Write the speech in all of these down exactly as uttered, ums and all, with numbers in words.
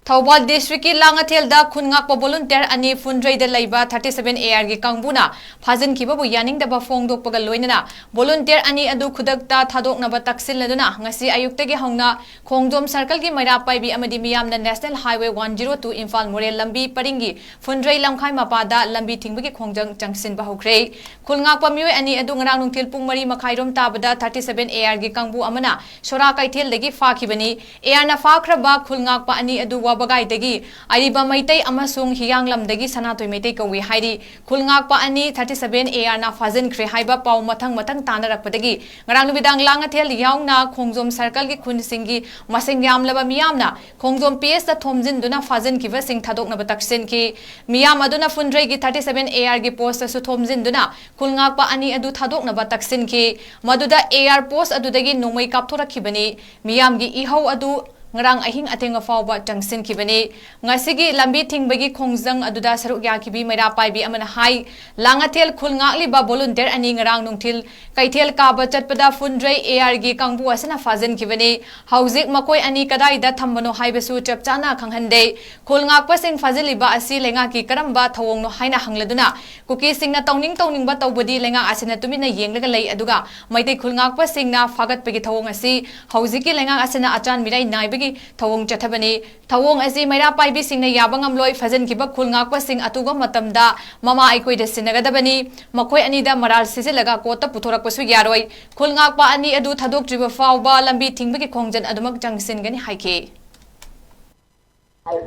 ꯊꯧꯕꯥꯜ ꯗꯤꯁꯇ꯭ꯔꯤꯛꯀꯤ ꯂꯥꯡꯉꯊꯦꯜꯗ ꯈꯨꯟ ꯉꯥꯛꯄ ꯚꯣꯂꯨꯟꯇꯤꯌꯔ ꯑꯅꯤ ꯐꯨꯟꯗ꯭ꯔꯩꯗ ꯂꯩꯕ thirty seven A R ꯒꯤ ꯀꯥꯡꯕꯨꯅ ꯐꯥꯖꯤꯟꯈꯤꯕꯕꯨ ꯌꯥꯅꯤꯡꯗꯕ ꯐꯣꯡꯗꯣꯛꯄꯒ ꯂꯣꯏꯅꯅ ꯚꯣꯂꯨꯟꯇꯤꯌꯔ ꯑꯅꯤ ꯑꯗꯨ ꯈꯨꯗꯛꯇ ꯊꯥꯗꯣꯛꯅꯕ ꯇꯛꯁꯤꯜꯂꯗꯨꯅ ꯉꯁꯤ ꯑꯌꯨꯛꯇꯒꯤ ꯍꯧꯅ ꯈꯣꯡꯖꯣꯝ ꯁꯔꯀꯜꯒꯤ ꯃꯩꯔꯥ ꯄꯥꯏꯕꯤ ꯑꯃꯗꯤ ꯃꯤꯌꯥꯝꯅ National Highway one zero two Imphal ꯃꯣꯔꯦ ꯂꯝꯕꯤ ꯄꯔꯤꯡꯒꯤ ꯐꯨꯟꯗ꯭ꯔꯩ ꯂꯝꯈꯥꯏ ꯃꯄꯥꯗ ꯂꯝꯕꯤ ꯊꯤꯡꯕꯒꯤ ꯈꯣꯡꯖꯪ ꯆꯪꯁꯤꯟꯕ ꯍꯧꯈ꯭ꯔꯦ꯫ ꯈꯨꯜ ꯉꯥꯛꯄ ꯃꯤꯑꯣꯏ ꯑꯅꯤ ꯑꯗꯨ ꯉꯔꯥꯡ ꯅꯨꯡꯊꯤꯜ ꯄꯨꯡ ꯃꯔꯤ ꯃꯈꯥꯏꯔꯣꯝ ꯇꯥꯕꯗ thirty seven A R ꯒꯤ ꯀꯥꯡꯕꯨ ꯑꯃꯅ ꯁꯣꯔꯥ ꯀꯩꯊꯦꯜꯗꯒꯤ ꯐꯥꯈꯤꯕꯅꯤ꯫ A R ꯅ ꯐꯥꯈ꯭ꯔꯕ ꯈꯨꯜ ꯉꯥꯛꯄ ꯑꯅꯤ ꯑꯗꯨ ꯋꯥꯕꯒꯥꯏꯗꯒꯤ ꯑꯔꯤꯕ ꯃꯩꯇꯩ ꯑꯃꯁꯨꯡ ꯍꯤꯌꯥꯡꯂꯝꯗꯒꯤ ꯁꯅꯥꯊꯣꯏ ꯃꯩꯇꯩ ꯀꯧꯏ ꯍꯥꯏꯔꯤ꯫ ꯈꯨꯜ ꯉꯥꯛꯄ ꯑꯅꯤ thirty seven A R ꯅ ꯐꯥꯖꯤꯟꯈ꯭ꯔꯦ ꯍꯥꯏꯕ ꯄꯥꯎ ꯃꯊꯪ ꯃꯊꯪ ꯇꯥꯅꯔꯛꯄꯗꯒꯤ ꯉꯔꯥꯡ ꯅꯨꯃꯤꯗꯥꯡ ꯂꯥꯡꯉꯊꯦꯜ ꯌꯥꯎꯅ ꯈꯣꯡꯖꯣꯝ ꯁꯔꯀꯜꯒꯤ ꯈꯨꯟꯁꯤꯡꯒꯤ ꯃꯁꯤꯡ ꯌꯥꯝꯂꯕ ꯃꯤꯌꯥꯝꯅ ꯈꯣꯡꯖꯣꯝ P S ꯇ ꯊꯣꯝꯖꯤꯟꯗꯨꯅ ꯐꯥꯖꯤꯟꯈꯤꯕꯁꯤꯡ ꯊꯥꯗꯣꯛꯅꯕ ꯇꯛꯁꯤꯟꯈꯤ꯫ ꯃꯤꯌꯥꯝ ꯑꯗꯨꯅ ꯐꯨꯟꯗ꯭ꯔꯩꯒꯤ thirty seven A R ꯒꯤ ꯄꯣꯁꯇꯁꯨ ꯊꯣꯝꯖꯤꯟꯗꯨꯅ ꯈꯨꯜ ꯉꯥꯛꯄ ꯑꯅꯤ ꯑꯗꯨ ꯊꯥꯗꯣꯛꯅꯕ ꯇꯛꯁꯤꯟꯈꯤ꯫ ꯃꯗꯨꯗ A R ꯄꯣꯁ ꯑꯗꯨꯗꯒꯤ ꯅꯣꯡꯃꯩ ꯀꯥꯞꯊꯣꯔꯛꯈꯤꯕꯅꯤ꯫ ꯃꯤꯌꯥꯝꯒꯤ ꯏꯍꯧ ꯑꯗꯨ ꯉꯔꯥꯡ ꯑꯍꯤꯡ ꯑꯊꯦꯡ ꯑꯐꯥꯎꯕ ꯆꯪꯁꯤꯟꯈꯤꯕꯅꯤ꯫ ꯉꯁꯤꯒꯤ ꯂꯝꯕꯤ ꯊꯤꯡꯕꯒꯤ ꯈꯣꯡꯖꯪ ꯑꯗꯨꯗ ꯁꯔꯨꯛ ꯌꯥꯈꯤꯕꯤ ꯃꯩꯔꯥ ꯄꯥꯏꯕꯤ ꯑꯃꯅ ꯍꯥꯏ, ꯂꯥꯡꯉꯊꯦꯜ ꯈꯨꯜ ꯉꯥꯛꯂꯤꯕ ꯚꯣꯂꯨꯟꯇꯤꯌꯔ ꯑꯅꯤ ꯉꯔꯥꯡ ꯅꯨꯡꯊꯤꯜ ꯀꯩꯊꯦꯜ ꯀꯥꯕ ꯆꯠꯄꯗ ꯐꯨꯟꯗ꯭ꯔꯩ A R ꯒꯤ ꯀꯥꯡꯕꯨ ꯑꯁꯤꯅ ꯐꯥꯖꯤꯟꯈꯤꯕꯅꯤ꯫ ꯍꯧꯖꯤꯛ ꯃꯈꯣꯏ ꯑꯅꯤ ꯀꯗꯥꯏꯗ ꯊꯝꯕꯅꯣ ꯍꯥꯏꯕꯁꯨ ꯆꯞ ꯆꯥꯅ ꯈꯪꯍꯟꯗꯦ꯫ ꯈꯨꯜ ꯉꯥꯛꯄꯁꯤꯡ ꯐꯥꯖꯤꯜꯂꯤꯕ ꯑꯁꯤ ꯂꯩꯉꯥꯛꯀꯤ ꯀꯔꯝꯕ ꯊꯧꯑꯣꯡꯅꯣ ꯍꯥꯏꯅ ꯍꯪꯂꯗꯨꯅ ꯀꯨꯀꯤꯁꯤꯡꯅ ꯇꯧꯅꯤꯡ ꯇꯧꯅꯤꯡꯕ ꯇꯧꯕꯗꯤ ꯂꯩꯉꯥꯛ ꯑꯁꯤꯅ ꯇꯨꯃꯤꯟꯅ ꯌꯦꯡꯂꯒ ꯂꯩ, ꯑꯗꯨꯒ ꯃꯩꯇꯩ ꯈꯨꯜ ꯉꯥꯛꯄꯁꯤꯡꯅ ꯐꯥꯒꯠꯄꯒꯤ ꯊꯧꯑꯣꯡ ꯑꯁꯤ ꯍꯧꯖꯤꯛꯀꯤ ꯂꯩꯉꯥꯛ ꯑꯁꯤꯅ ꯑꯆꯥꯟ ꯃꯤꯔꯥꯏ ꯅꯥꯏꯕꯒꯤ ꯊꯧꯑꯣꯡ ꯆꯠꯊꯕꯅꯤ꯫ ꯊꯧꯑꯣꯡ ꯑꯁꯤ ꯃꯩꯔꯥ ꯄꯥꯏꯕꯤꯁꯤꯡꯅ ꯌꯥꯕ ꯉꯝꯂꯣꯏ꯫ ꯐꯥꯖꯤꯟꯈꯤꯕ ꯈꯨꯜ ꯉꯥꯛꯄꯁꯤꯡ ꯑꯇꯨꯕ ꯃꯇꯝꯗ ꯃꯃꯥ ꯑꯩꯈꯣꯏꯗ ꯁꯤꯟꯅꯒꯗꯕꯅꯤ꯫ ꯃꯈꯣꯏ ꯑꯅꯤꯗ ꯃꯔꯥꯜ ꯁꯤꯖꯤꯜꯂꯒ ꯀꯣꯔꯠꯇ ꯄꯨꯊꯣꯔꯛꯄꯁꯨ ꯌꯥꯔꯣꯏ꯫ ꯈꯨꯜ ꯉꯥꯛꯄ ꯑꯅꯤ ꯑꯗꯨ ꯊꯥꯗꯣꯛꯇ꯭ꯔꯤꯕ ꯐꯥꯎꯕ ꯂꯝꯕꯤ ꯊꯤꯡꯕꯒꯤ ꯈꯣꯡꯖꯪ ꯑꯗꯨꯃꯛ ꯆꯪꯁꯤꯟꯒꯅꯤ ꯍꯥꯏꯈꯤ꯫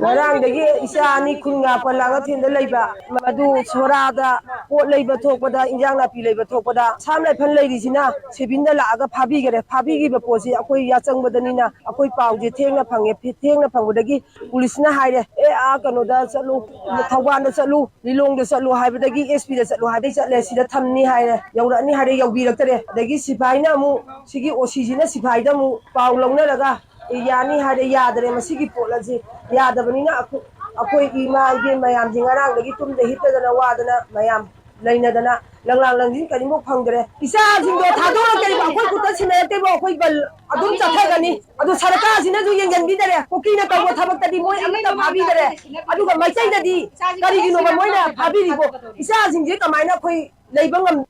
ꯉꯔꯥꯡꯗꯒꯤ ꯏꯆꯥ ꯑꯅꯤ ꯈꯨꯟ ꯉꯥꯛꯄ ꯂꯥꯡꯉꯊꯦꯜꯗ ꯂꯩꯕ, ꯃꯗꯨ ꯁꯣꯔꯥꯗ ꯄꯣꯠ ꯂꯩꯕ ꯊꯣꯛꯄꯗ, ꯏꯟꯖꯥꯡ ꯅꯥꯄꯤ ꯂꯩꯕ ꯊꯣꯛꯄꯗ, ꯁꯥꯝ ꯂꯥꯏꯐꯝ ꯂꯩꯔꯤꯁꯤꯅ ꯁꯤꯕꯤꯟꯗ ꯂꯥꯛꯑꯒ ꯐꯥꯕꯤꯈꯔꯦ꯫ ꯐꯥꯕꯤꯈꯤꯕ ꯄꯣꯠꯁꯤ ꯑꯩꯈꯣꯏ ꯌꯥꯆꯪꯕꯗꯅꯤꯅ ꯑꯩꯈꯣꯏ ꯄꯥꯎꯁꯦ ꯊꯦꯡꯅ ꯐꯪꯉꯦ꯫ ꯊꯦꯡꯅ ꯐꯪꯕꯗꯒꯤ ꯄꯨꯂꯤꯁꯅ ꯍꯥꯏꯔꯦ, "ꯑꯦ, ꯑꯥ ꯀꯩꯅꯣꯗ ꯆꯠꯂꯨ, ꯊꯧꯕꯥꯜꯗ ꯆꯠꯂꯨ, ꯂꯤꯂꯣꯡꯗ ꯆꯠꯂꯨ" ꯍꯥꯏꯕꯗꯒꯤ ꯑꯦꯁ ꯄꯤꯗ ꯆꯠꯂꯨ ꯍꯥꯏꯕꯗꯒꯤ ꯆꯠꯂꯦ꯫ "ꯁꯤꯗ ꯊꯝꯅꯤ" ꯍꯥꯏꯔꯦ, "ꯌꯧꯔꯛꯑꯅꯤ" ꯍꯥꯏꯔꯦ, ꯌꯧꯕꯤꯔꯛꯇꯔꯦ꯫ ꯑꯗꯒꯤ ꯁꯤꯐꯥꯏꯅ ꯑꯃꯨꯛ, ꯁꯤꯒꯤ ꯑꯣ ꯁꯤꯁꯤꯅ ꯁꯤꯐꯥꯏꯗ ꯑꯃꯨꯛ ꯄꯥꯎ ꯂꯧꯅꯔꯒ, "ꯑꯦ, ꯌꯥꯅꯤ" ꯍꯥꯏꯔꯦ꯫ ꯌꯥꯗꯔꯦ, ꯃꯁꯤꯒꯤ ꯄꯣꯠ ꯑꯁꯤ ꯌꯥꯗꯕꯅꯤꯅ ꯑꯩꯈꯣꯏ, ꯑꯩꯈꯣꯏ ꯏꯃꯥ ꯏꯕꯦꯟ ꯃꯌꯥꯝꯁꯤ ꯉꯔꯥꯡꯗꯒꯤ ꯇꯨꯝꯗ ꯍꯤꯞꯇꯗꯅ ꯋꯥꯗꯅ ꯃꯌꯥꯝ ꯂꯩꯅꯗꯅ ꯂꯪꯂꯥ ꯂꯪꯖꯤꯟ ꯀꯔꯤꯃꯨꯛ ꯐꯪꯗ꯭ꯔꯦ꯫ ꯏꯆꯥꯁꯤꯡꯗꯣ ꯊꯥꯗꯣꯔꯛꯇ꯭ꯔꯤꯕ, ꯑꯩꯈꯣꯏ ꯈꯨꯠꯇ ꯁꯤꯟꯅꯔꯛꯇ꯭ꯔꯤꯕ ꯑꯩꯈꯣꯏ ꯕꯜ ꯑꯗꯨꯝ ꯆꯠꯊꯒꯅꯤ꯫ ꯑꯗꯨ ꯁꯔꯀꯥꯔꯁꯤꯅꯁꯨ ꯌꯦꯡꯁꯤꯟꯕꯤꯗꯔꯦ꯫ ꯀꯨꯀꯤꯅ ꯇꯧꯕ ꯊꯕꯛꯇꯗꯤ ꯃꯣꯏ ꯑꯃꯠꯇ ꯐꯥꯕꯤꯗꯔꯦ꯫ ꯑꯗꯨꯒ ꯃꯩꯇꯩꯗꯗꯤ ꯀꯔꯤꯒꯤꯅꯣꯕ ꯃꯣꯏꯅ ꯐꯥꯕꯤꯔꯤꯕꯣ? ꯏꯆꯥꯁꯤꯡꯁꯦ ꯀꯃꯥꯏꯅ ꯑꯩꯈꯣꯏ ꯂꯩꯕ ꯉꯝ